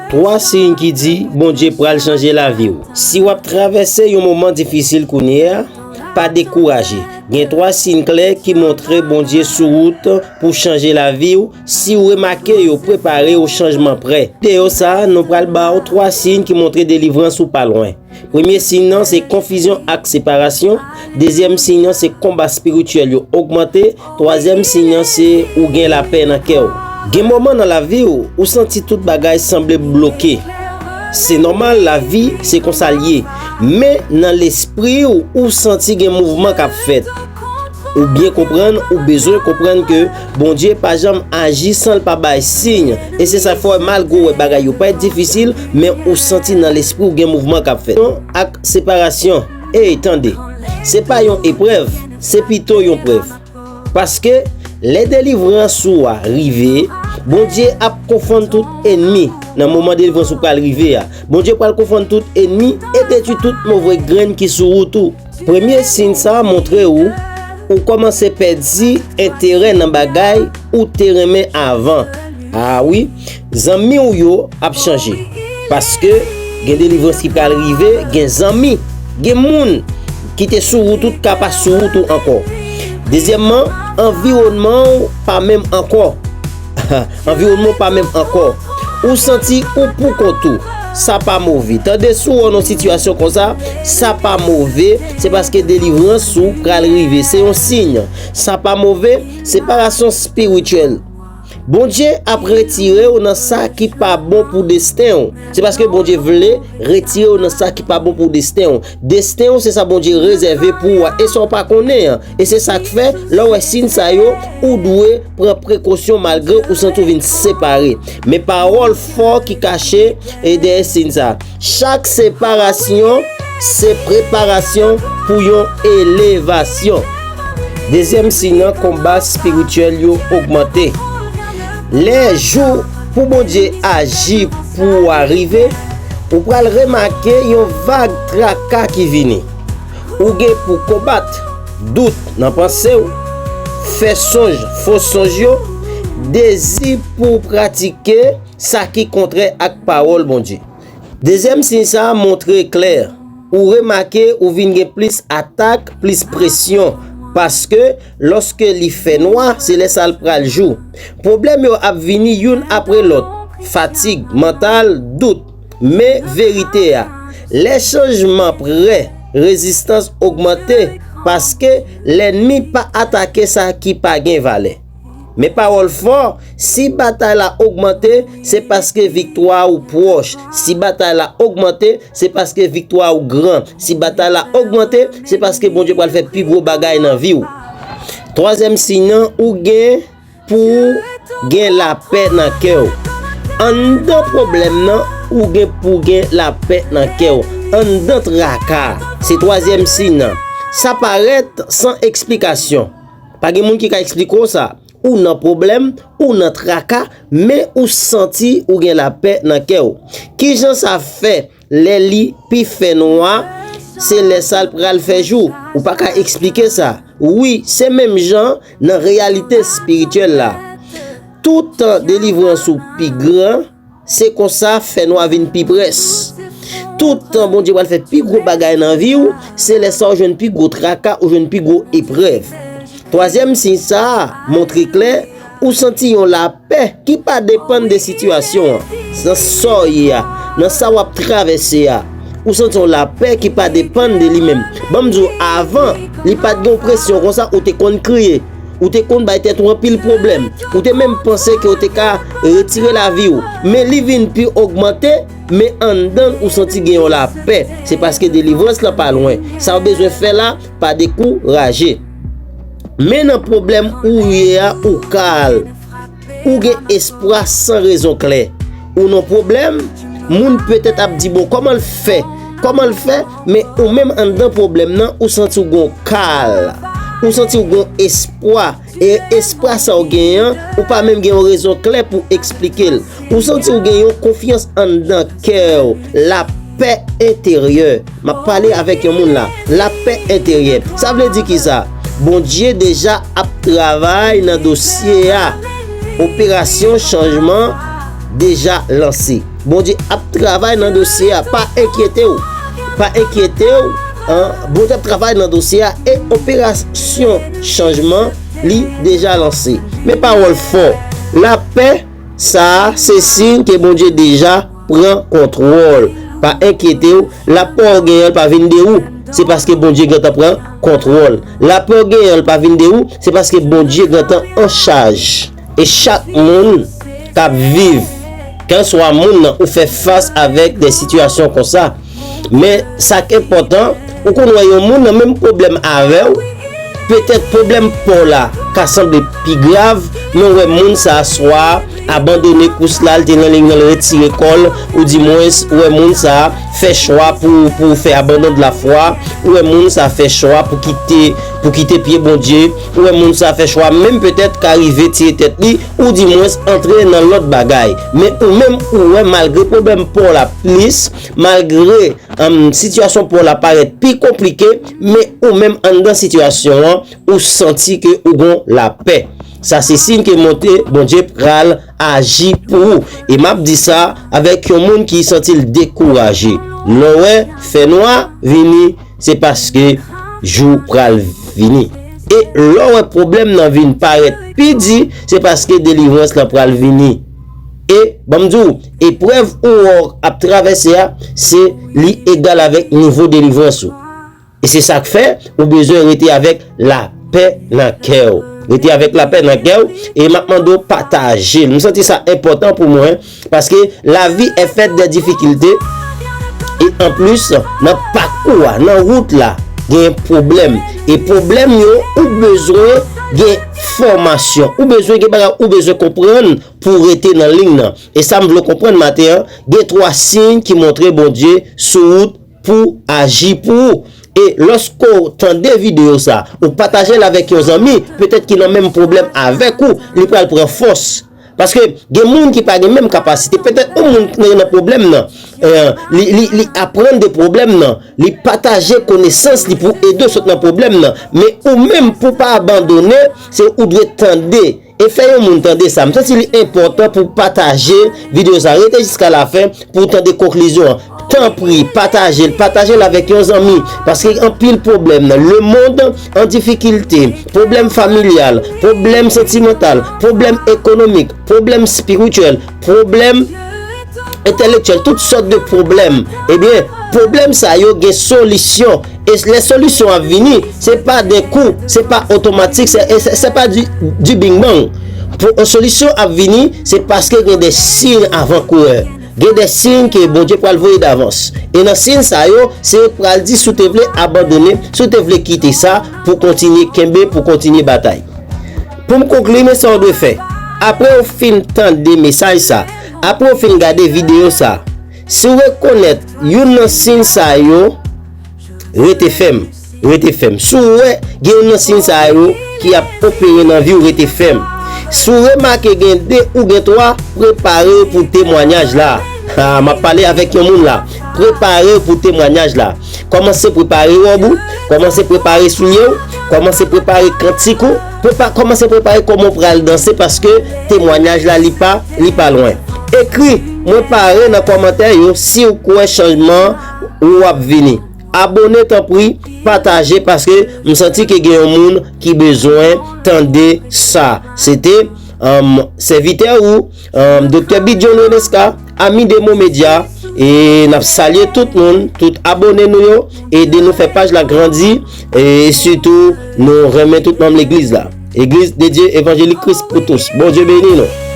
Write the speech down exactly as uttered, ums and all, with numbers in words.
Twa siy ki di Bondye pral chanje lavi w. Si w ap travèse yon moman difisil kounye a, pa dekouraje. Gen twa siy klè ki montre Bondye sou wout pou chanje lavi w. Si w remake yo, prepare w, chanjman prè. Videyo sa a, nou pral ba w twa siy ki montre delivrans ou pa lwen. Premye siy nan se konfizyon ak separasyon. Dezyèm siy nan se konba espirityèl yo ogmante. Twazyèm siy nan se ou gen lapè nan kè w. Gen moman nan lavi w, ou santi tout bagay sanble bloke. Se nòmal, lavi se konsa l ye. Men nan lespri w, ou santi gen mouvman k ap fèt. Ou byen konprann, ou bezwen konprann ke Bondye pa janm aji san l pa bay siy. E se sa k fè w, malgre w wè bagay yo parèt difisil, men ou santi nan lespri w gen mouvman k ap fèt. Ak separasyon. Ey, tande. Se pa yon eprèv, se pito yon prèv. Paske lè delivrans ou a rive, Bondye ap konfonn tout ènmi. Nan moman delivrans ou pral rive a, Bondye pral konfonn tout ènmi e detwi tout move grenn ki sou wout ou. Premye siy sa a montre ou, ou kòmanse pèdi enterè nan bagay ou te renmen avan. A wi, zanmi w yo ap chanje. Paske gen delivrans ki pral rive, gen zanmi, gen moun ki te sou wout ou, ka pa sou wout ou ankò. Dezyèmman, anviwònman w pa menm ankò. Anviwònman w pa menm ankò. Ou santi ou pou kont ou. Sa pa move. Tande, si w wè w nan sitiyasyon konsa, sa pa move. Se paske delivrans ou pral rive. Se yon siy. Sa pa move. Separasyon espirityèl. Bondye ap retire w nan sa ki pa bon pou desten w. Se paske Bondye vle retire w nan sa ki pa bon pou desten w. Desten w, se sa Bondye rezève pou ou a. E sa w pa konnen an. E se sa k fè, lè w wè siy sa yo, ou dwe pran prekosyon malgre ou santi w vin separe. Men pawòl fò ki kache e dèyè siy sa. Chak separasyon se preparasyon pou yon elevasyon. Dezyèm siy nan, konba espirityèl yo ogmante. Lè jou pou Bondye aji pou ou a rive, ou pral remake yon vag traka ki vini. Ou gen pou konbat dout nan panse w, fè sonj, fo sonj yo, dezi pou w pratike sa ki kontrè ak pawòl Bondye. Dezyèm siy sa a montre klè. Ou remake ou vin gen plis atak, plis presyon. Paske lòske li fè nwa, se lè sa l pral jou. Pwoblèm yo ap vini youn apre lòt. Fatig mantal, dout. Men verite a, lè chanjman prè, rezistans ogmante, paske lènmi pa atake sa ki pa gen valè. Men pawòl fò, si batay la ogmante, se paske viktwa ou pwòch. Si batay la ogmante, se paske viktwa ou gran. Si batay la ogmante, se paske Bondye pral fè pi gwo bagay nan vi w. Twazyèm siy nan, ou gen pou w gen lapè nan kè w. Anndan pwoblèm nan, ou gen pou w gen lapè nan kè w. Anndan traka, se twazyèm siy nan. Sa parèt san eksplikasyon. Pa gen moun ki ka eksplike w sa. Ou nan pwoblèm, ou nan traka, men ou santi ou gen lapè nan kè w. Kijan sa fè lè li pi fè nwa, se lè sa l pral fè jou? Ou pa ka eksplike sa. Wi, se menm jan nan reyalite espirityèl la. Toutan delivrans ou pi gran, se konsa fènwa vin pi près. Toutan Bondye pral fè pi gwo bagay nan vi w, se lè sa w jwenn pi gwo traka, ou jwenn pi gwo eprèv. Twazyèm siy sa a montre klè, ou santi yon lapè ki pa depann de sitiyasyon an. Nan sa w ye a, nan sa w ap travèse a, ou santi yon lapè ki pa depann de li menm. Ban m di w, avan, li pa t gen yon presyon konsa, ou te konn kriye. Ou te konn bay tèt ou anpil pwoblèm. Ou te menm panse ke w te ka retire lavi w. Men li vin pi ogmante, men anndan ou santi gen yon lapè. Se paske delivrans lan pa lwen. Sa w bezwen fè la, pa dekouraje. Men nan pwoblèm ou ye a, ou kal. Ou gen espwa san rezon klè. Ou nan pwoblèm, moun petèt ap di, "Bon, kòman l fè? Kòman l fè?" Men ou menm anndan pwoblèm nan, ou santi w gon kal. Ou santi w gon espwa. E espwa sa w genyen an, ou pa menm gen yon rezon klè pou eksplike l. Ou santi w gen yon konfyans anndan kè w, lapè enteryè. M ap pale avèk yon moun la, lapè enteryè. Sa vle di ki sa? Bondye deja ap travay nan dosye a. Operasyon chanjman deja lanse. Bondye ap travay nan dosye a, pa enkyete w. Pa enkyete w, an, Bondye ap travay nan dosye a e operasyon chanjman li deja lanse. Men pawòl fò, lapè sa a se siy ke Bondye deja pran kontwòl. Pa enkyete w, lapè w genyen l pa vin de ou. Se paske Bondye gentan pran kontwòl. Lapè w genyen l pa vin de ou, se paske Bondye gentan an chaj. E chak moun k ap viv, kèlswa moun nan ou fè fas avèk de sitiyasyon konsa. Men sa k enpòtan, ou konn wè yon moun nan menm pwoblèm avè w, petèt pwoblèm pa w la ka sanble pi grav, men w wè moun sa a swa abandone kous la, l te nan liy nan, l retire kò l, oudimwens ou wè moun sa a fè chwa pou, pou fè abandon de la fwa, ou wè moun sa a fè chwa pou kite, pou kite pye Bondye, ou wè moun sa a fè chwa menm petèt ka rive tiye tèt li, oudimwens antre nan lòt bagay. Men ou menm ou wè malgre pwoblèm pa w la plis, malgre, em, sitiyasyon pa w la parèt pi konplike, men ou menm anndan sitiyasyon an, ou santi ke ou gon lapè. Sa se siy ke montre Bondye pral aji pou ou. E m ap di sa avèk yon moun ki santi l dekouraje. Lè w wè fènwa vini, se paske jou pral vini. E lè w wè pwoblèm nan vin parèt pi di, se paske delivrans lan pral vini. E, ban m di w, eprèv ou wè w ap travèse a, se li egal avèk nivo delivrans ou. E se sa k fè ou bezwen rete avèk lapè nan kè w. Rete avèk lapè nan kè w, e m ap mande w pataje l. M santi sa enpòtan pou mwen, paske la vie est faite de difficultés. E anplis, nan pakou a, nan wout la, gen pwoblèm. E pwoblèm yo, ou bezwen gen fòmasyon. Ou bezwen gen bagay, ou bezwen konprann pou w rete nan liy nan. E sa m vle w konprann maten an, gen twa siy ki montre Bondye sou wout pou aji pou ou. E lòske w tande videyo sa, ou pataje l avèk yon zanmi, petèt ki nan menm pwoblèm avèk ou, li pral pran fòs. Paske gen moun ki pa gen menm kapasite. Petèt yon moun ki nan pwoblèm nan, eh, li, li, li aprann de pwoblèm nan, li pataje konesans li pou ede w sot nan pwoblèm nan. Men ou menm pou w pa abandone, se ou dwe tande. E fè yon moun tande sa. M santi li enpòtan pou pataje videyo sa. Rete jiska lafen pou w tande konklizyon an. Tanpri, pataje l. Pataje l avèk yon zanmi. Paske anpil pwoblèm nan lemonn an difikilte. Pwoblèm familyal, pwoblèm santimantal, pwoblèm ekonomik, pwoblèm espirityèl, pwoblèm entèlektyèl, tout sòt de pwoblèm. Ebyen, pwoblèm sa yo gen solisyon. E lè solisyon ap vini, se pa de kou, se pa otomatik, se, se, se pa du, du bing bang. Pou, solisyon ap vini, se paske gen de siy avan kourè. Gen de siy ke Bondye pral voye davans. E nan siy sa yo, se pral di si w te vle abandone, si w te vle kite sa pou kontinye kenbe, pou kontinye batay. Pou m konkli, men sa w dwe fè. Apre w fin tande mesaj sa, apre w fin gade videyo sa, si w rekonèt youn nan siy sa yo, rete fèm. Rete fèm. Si w wè gen youn nan siy sa yo ki ap opere nan vi w, rete fèm. Si w remake gen de ou gen twa, prepare w pou temwayaj la. Ha, m ap pale avèk yon moun la. Prepare w pou temwayaj la. Kòmanse prepare wòb ou, kòmanse prepare soulye w, kòmanse prepare kantik ou, prepa-, kòmanse prepare kòman w pral danse paske temwayaj la li pa, li pa lwen. Ekri, mwen pare nan kòmantè yo si w kwè chanjman ou ap vini. Abone tanpri, pataje paske m santi ke gen yon moun ki bezwen tande sa. Se te, um, sèvitè ou, um, Doktè Bidjon Renesca, Ami Demo Media, e n ap salye tout moun, tout abone nou yo, ede nou fè paj la grandi, e sitou nou renmen tout manm legliz la. Eglise de Dieu Évangélique Christ pour tous. Bondye beni nou.